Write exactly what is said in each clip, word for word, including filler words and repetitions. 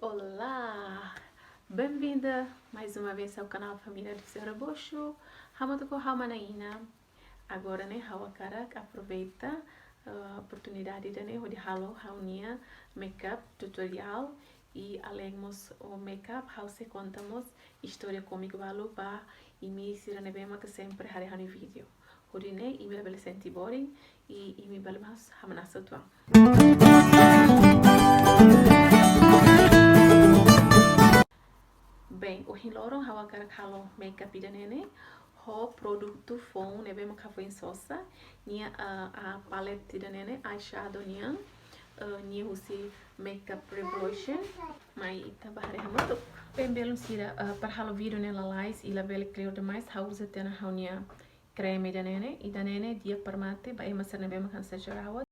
Olá! Bem-vinda mais uma vez ao canal Família do Senhor Bocho. Hamutuk ho ha'u mana Ina. Agora ne'e ha'u hakarak aproveita, ah, oportunidade ida-ne'e hodi halo ha'u-nia makeup tutorial. I além mós ho makeup, ha'u sei konta mós istória kómiku balu ba imi sira ne'ebé maka sempre haree ha'u-nia vídeo. Hodi nune'e imi labele sente boring, i imi bele mós hamnasa uitoan. Bem, ohin loron ha'u hakarak halo makeup ida-ne'e ne'e ho produtu foun ne'ebé maka ha'u foin sosa. Nia, ah, ah, palette ida-ne'e ne'e, eyeshadow nian, ah, nia husi Makeup Revolution. Mai ita bá haree hamutuk. Bem, belun sira, ah, para halo vídeo ne'e lalais i labele clear demais, ha'u uza tiha ona ha'u-nia creme ida-ne'e ne'e. Ida-ne'e ne'e di'ak para mate ba ema sira ne'ebé maka hanesan jerawat.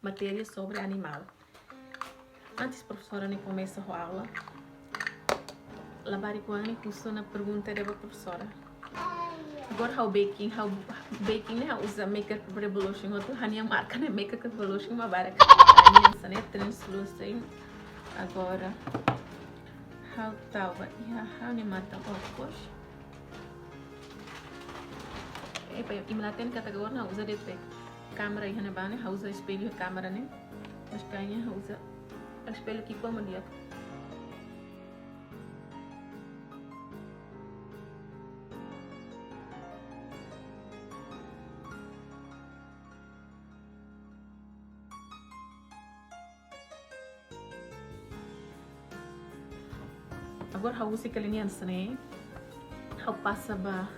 Matéria sobre animál. Antes profesora ne'e komesa ho aula, labarik oan ne'e husu ona pergunta ida ba profesora. Agora ha'u baking, ha'u baking ne'e ha'u uza Makeup Revolution, hotu ha'u-nia marka ne'e Makeup Revolution, mak barak. Nia hanesan ne'e translucent. Agora ha'u tau ba iha ha'u-nia matan okos. Epá, imi la hatene katak agora ha'u uza de'it kámera iha ne'ebá ne'e, ha'u uza espellu kámera ne'e. Mas kayaknya ha'u uza espellu ki'ikoan mak di'ak. Agora ha'u uza kali nian hanesan ne'e. Ha'u pasa ba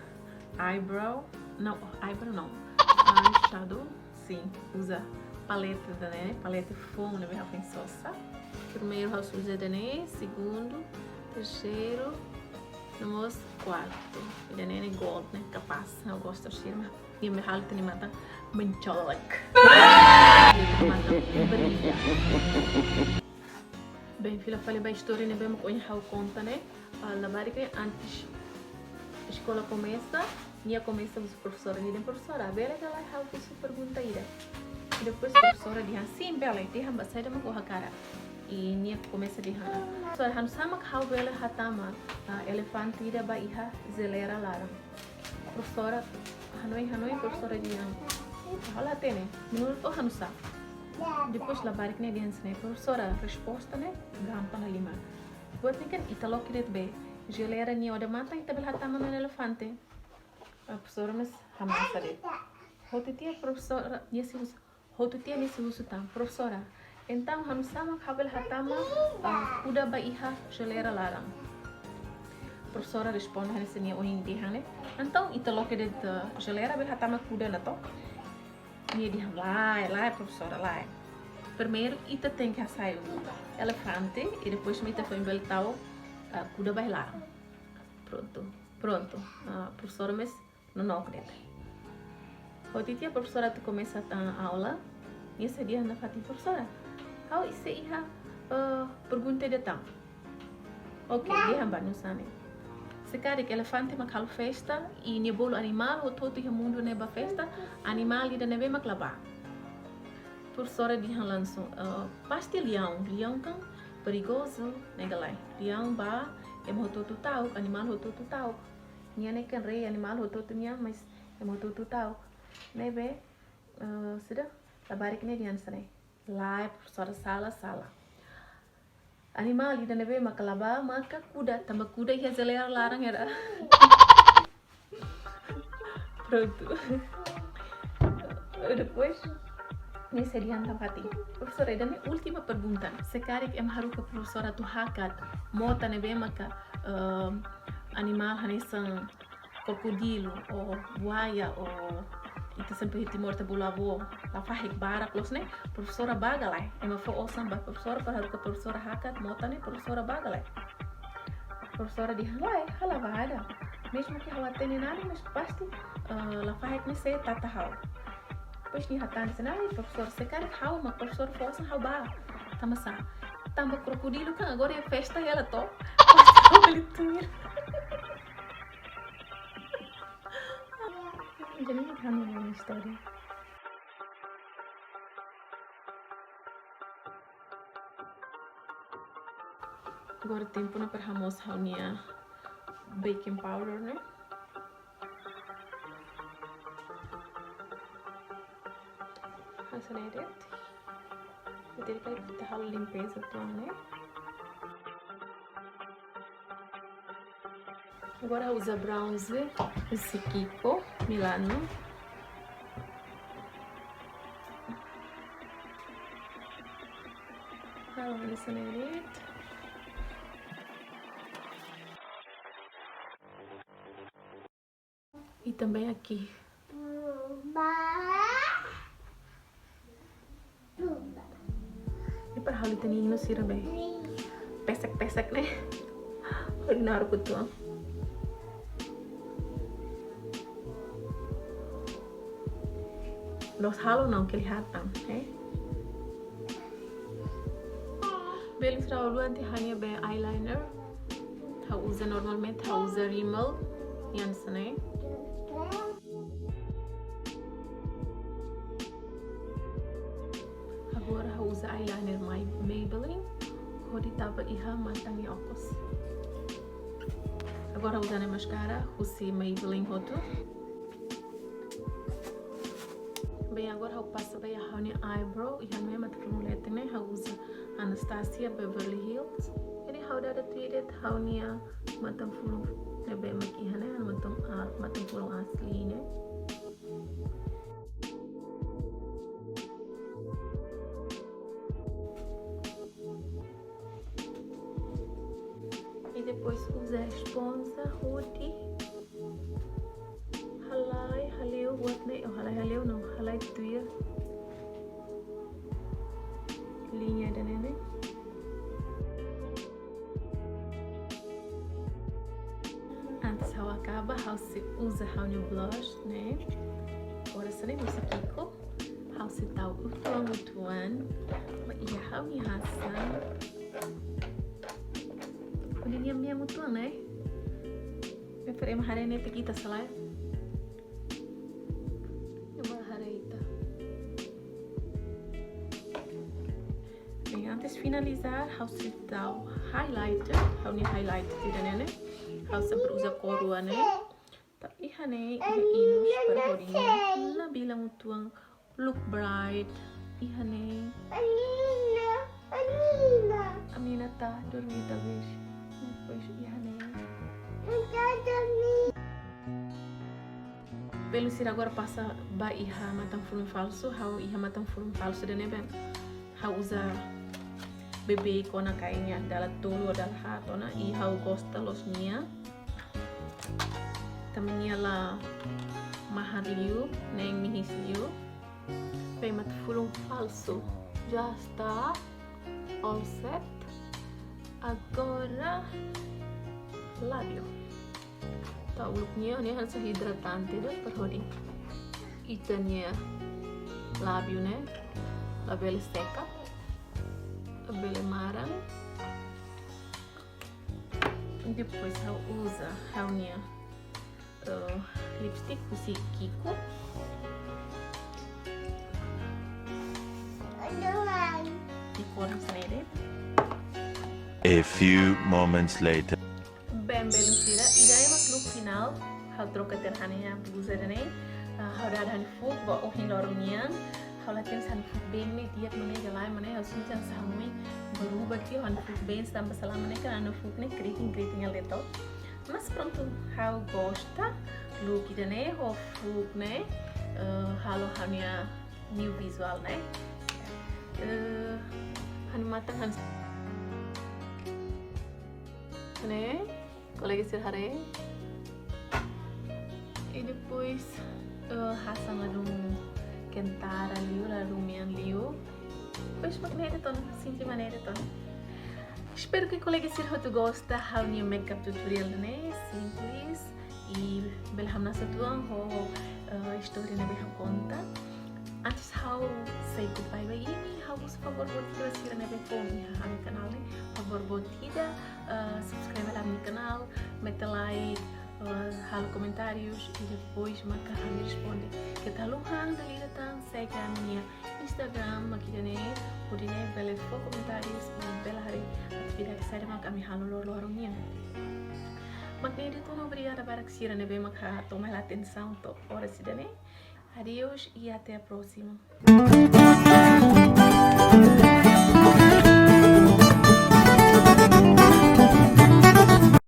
eyebrow. Não, eyebrow não. Eyeshadow. Sim, uza paleta ida-ne'e, paleta foun ne'ebé ha'u foin sosa. Primeiru ha'u uza ida-ne'e, segundu, terseiru, no mós kuartu. Ida-ne'e ne'e gold ne'e, kapás, ha'u gosta sira mak. Nia mak halo ita-nia matan mencolok. Matan brilha. Bem, fila fali ba istória ne'ebé mak ohin ha'u konta ne'e, ah, labarik ne'e antes eskola komesa, nia komesa husu profesora, nia dehan: "Profesora, bele ka lae ha'u husu pergunta ida?" I depois profesora dehan: "Sim, bele, dehan ba saida mak ó hakarak." I nia komesa dehan: "Profesora, oinsá mak ha'u bele hatama, ah, elefante ida ba iha jeleira laran?" Profesora hanoin, hanoin, profesora dehan: "Ha'u la hatene, menurut ó oinsá?" Depois labarik ne'e dehan hanesan ne'e: "Profesora, resposta ne'e gampang liu mak. Buat ne'e kan ita loke de'it bee, jeleira nia odamatan ita bele hatama ona elefante." Ah, profesora mós hamnasa de'it. Hotu tiha profesora nia sei husu, hotu tiha nia sei husu tan: "Profesora, entaun oinsá mak ha'u bele hatama, ah, kuda ba iha jeleira laran?" Profesora responde hanesan nia ohin dehan ne'e: "Entaun ita loke de'it, ah, jeleira bele hatama kuda ona to?" Nia dehan: "Lae, lae, profesora, lae. Primeiru ita tenke hasai elefante, i depois mak ita foin bele tau, ah, kuda ba iha laran." Prontu, prontu. Ah, profesora mós nonook de'it. Hotu tiha profesora atu komesa, ah, aula, nia sei dehan nafatin: "Profesora, ha'u sei iha, eh, pergunta ida tan." "Oke, dehan ba, nusá ne'e?" "Se karik elefante mak halo festa, i nia bolu animál hotu-hotu iha mundu ne'e ba festa, animál ida ne'ebé mak la ba?" Profesora dehan langsung, eh, pasti leaun, leaun kan perigozu, ne'e ka lae. Leaun ba, ema hotu-hotu ta'uk, animál hotu-hotu ta'uk. Nia ne'e kan rei animál hotu-hotu nian, mas ema hotu-hotu ta'uk. Ne'ebé, eh, sudah, labarik ne'e dehan hanesan ne'e. Lae, profesora, sala, sala. Animál ida ne'ebé maka la bá maka kuda, tanba kuda iha jeleira laran hela. Prontu. Depois, ne'e sei dehan tan fatin. Profesora, ida-ne'e última pergunta. Se karik ema haruka profesora atu hakat mota ne'ebé maka, ehm, animál hanesan krokodilu, ou buaya, ou ita sempre iha Timor ita bolu avó, lafahe barak loos ne'e, profesora bá ka lae. Ema fó osan ba profesora, para haruka profesora hakat mota ne'e, profesora bá ka lae. Profesora dehan lae, ha'u la bá ida. Mesmu ke ha'u hatene nada, mas pasti, eh, lafahe ne'e sei tata ha'u. Depois nia hatán hanesan ne'e, ai, profesora, se karik ha'u mak profesora fó osan ha'u bá. Tanba sá? Tanba krokodilu kan agora iha festa hela to. Pasti ha'u bele tuir. Jadi, ne'e kan minha história. Agora tempu ona para ha'u mós ha'u-nia baking powder, ne'e? Hanesan ne'e de'it. Ita halo limpeza uitoan, ne'e? Agora uza bronze, husi Kiko Milano. Halo hanesan ne'e de'it. I também aqui. I para halo ita-nia inu sira be. Pesek-pesek ne'e. Hodi naruk uitoan. Loos halo não, kelihatan, eh? Belun sira, ha'u haluha tiha ha'u-nia be eyeliner. Ha'u uza normalmente, ha'u uza Rimmel. Hanesan ne'e. Agora ha'u uza eyeliner May-, Maybelline. Hodi taba iha matan nia okos. Agora ha'u uza ne'e mascara, husi Maybelline hotu. Bem, agora ha'u pasa ba iha ha'u-nia eyebrow, iha ha'u-nia matan fulun leten ne'e, ha'u uza Anastasia Beverly Hills. Ne'e ha'u dada tuir de'it ha'u-nia matan fulun ne'ebé mak iha ne'e, matan, ah, matan fulun asli ne'e. I depois uza esponja hodi halai, haleu buat ne'e, oh, halai, haleu não, halai tuir liña ida-ne'e ne'e. Antes ha'u akaba, ha'u sei uza ha'u-nia blush ne'e. Agora hanesan ne'e, husi Kiko. Ha'u sei tau uitoan-uitoan ba iha ha'u-nia hasan. Hodi nia mean uitoan, ne'e? Ne'e para ema haree ne'e ita keta sala. Ema haree ita. Bem, antes finalizar, ha'u sei tau highlighter, ha'u-nia highlighter ida-ne'e ne'e. Ha'u sempre uza kór rua ne'e. Tau iha ne'e, iha inus para hodi nia nabilan uitoan, look bright. Iha ne'e. A menina, a menina. A menina tá a dormir, talvez. Depois, iha ne'e. Não tá a dormir. Belun sira, agora pasa ba iha matan fulun falsu, ha'u iha matan fulun falsu ida-ne'e be. Ha'u uza beibeik ona kainha dala tolu ou dala haat ona, i ha'u gosta loos nia. Tanba nia la mahar liu, nein mihis liu. Bem, matan fulun falsu já está all set. Agora, lábiu. Tau uluk nia, nia hanesan hidratante ida para hodi ita-nia lábiu ne'e labele seka, labele maran. Depois ha'u uza ha'u-nia, eh, lipstick husi Kiko. Boris nede. A few moments later. Bem, belun sira, ida-ne'e mak look final. Ha'u troka tiha ha'u-nia blusa ida-ne'e. Ah, ha'u dada ha'u-nia fuuk ba ohin loron nian. Ha'u la hatene se ha'u-nia fuuk been ne'e di'ak ka lae, maibé ha'u sente hanesan ha'u-nia baru baki ha'u-nia fuuk been, tanba sala ne'e kan ha'u-nia fuuk ne'e keriting-keriting hela de'it. Mas prontu, ha'u gosta look ida-ne'e, ho fuuk ne'e, eh, halo ha'u-nia new visual ne'e. Eh, ha'u-nia matan hanesan ne'e, kolega sira haree. I depois, eh, hanesan ladún kentara liu, ladún mean liu. Depois mak ne'e de'it ona, sente mak ne'e de'it ona. Espera ke kolega sira hotu gosta ha'u-nia makeup tutorial ne'e, simples. I bele hamnasa uitoan ho, eh, istória ne'ebé ha'u konta. Antes ha'u sei goodbye ba imi, ha'u husu favór boot ida ba sira ne'ebé foun iha ha'u-nia kanál ne'e. Favór boot ida, eh, subscribe ha'u-nia kanál, mete like, eh, halo komentárius, i depois maka ha'u responde. Keta haluha dala ida tan segue ha'u-nia Instagram mak ida-ne'e, hodi nune'e bele fó komentárius, i bele haree atividade saida mak ami halo loron-loron nian. Mak ne'e de'it ona, obrigada barak sira ne'ebé mak hatama hela atensaun to'o oras ida-ne'e. Adeus e até a próxima.